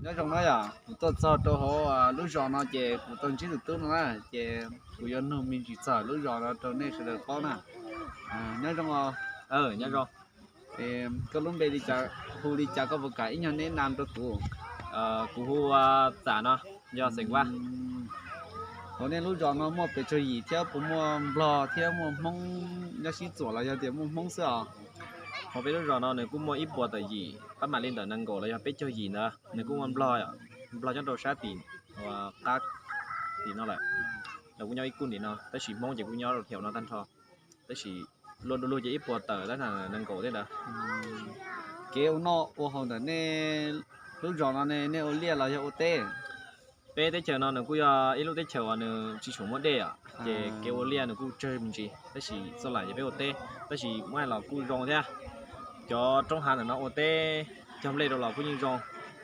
Nyob zoo na yom, kuv tuaj txog rau hauv lub zos no ces kuv tau ntsib tus tub no na, ces kuv yuav nug me ntsis txog lub zos no rau nej sawv daws paub na. Nyob zoo os. Nyob zoo. Koj lub npe li cas, hu li cas, koj puas kam ib nyuag neb nam rau kuv? Kuv hu Txam no, yog xeem Vaj. Hauv nej lub zos no muaj pes tsawg yim thiab puas muaj Nplog thiab muaj Hmoob nyob sib txuam los yog tias muaj Hmoob xwb os? Hauv peb lub zos no nws kuj muaj ib puas tawm yim, pab mam li ntawm nees nkaum los yog peb caug yim ntawd, nws kuj muaj Nplog, Nplog nyob rau sab tim qab tim no lawm, lawv kuj nyob ib kuj ntim no, tab sis Hmoob ces kuj nyob rau thiaum no tag nrho, tab sis luaj du lug ces ib puas tawm tab nees nkaum tej ntawd. Kev ua noj ua haus ntawm nej lub zos no ne, nej ua liaj los yog ua teb? Peb teb chaws no nws kuj yog ib lub teb chaws uas nws tsis tshua muaj dej os, ces kev ua liaj nws kuj tsawg me ntsis, tab sis txoj lam ces peb ua teb, tab sis muab hais los kuj zoo thiab. Cov roob hav ntawm no ua teb cog nplej rau los kuj yeej zoo,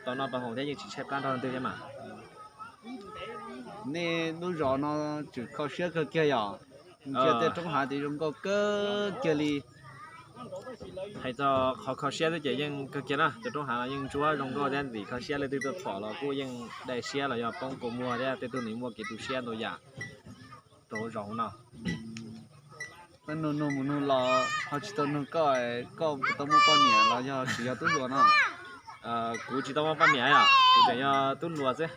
tau noj tau haus thiab yeej tsis tshaib plab nrog leej twg thiab mas. Nej lub zos no tseem kho siab kawg kiag yom? Ntsia tej roob hav ces zoo nkauj kawg kiag li. Hais txog qhov kho siab xwb ces yeej kawg kiag na, cov roob hav no yeej ntsuab zoo nkauj thiab ntxim kho siab, leej twg tuaj pom los kuj yeej dai siab los yog poob kua muag thiab tej tug nws muaj kev tu siab ntau yam rau hauv zos hauv no. Nug nug mus nug los ho tsis tau nug koj, koj puas tau muaj poj niam los yog tsis yog tub hluas no? Kuv tsis tau muaj poj niam yom, kuv tseem yog tub hluas xwb.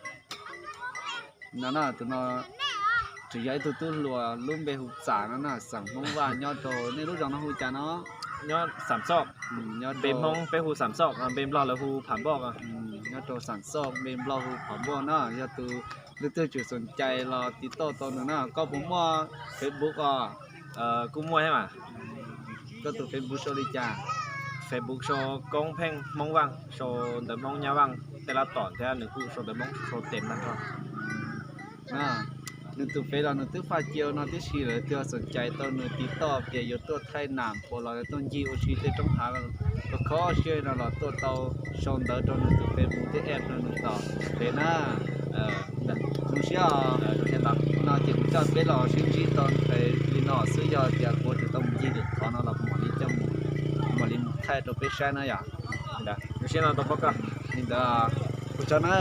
No na, tus no tseem yog ib tug tub hluas lub npe hu Txam no na, xeem Hmoob Vaj, nyob rau nej lub zos no hu cas no? Nyob Xam Xoj. Npe Hmoob peb hu Xam Xoj, npe Nplog lawv hu Pham Npoj. Nyob rau Xam Xoj, npe Nplog hu Pham Npoj na. Yog tus leej twg tseem xoom cai los tiv tauj tau nws na. Koj puas muaj Facebook os? Kuj muaj thiab mas. Koj tus Facebook sau li cas? Facebook sau Koob Pheej Hmoob Vaj, sau ntawv Hmoob Nyab Vaj, tej lab tom thiab nws kuj sau ntawv Hmoob sau tes tag nrho. Nws tus fev los nws twb faj cia no tib si lawm, leej twg xoom cai tau nws tiv tauj tias yuav tuaj thaij nam puas los tuaj ncig ua si tej roob hav kho siab no los tuaj tau, sau ntawv rau nws tus Facebook thiab add rau nws tom fev na. Zoo siab os. No ces kuv coj peb los sib ntsib tau li no xwb, yog tias kuv tseem tau mus ncig lwm qhov no los kuv mam li coj mus, mam li mus thaij rau peb saib na yom. Zoo siab no tau pom koj. Li ntawd, ua tsaug na.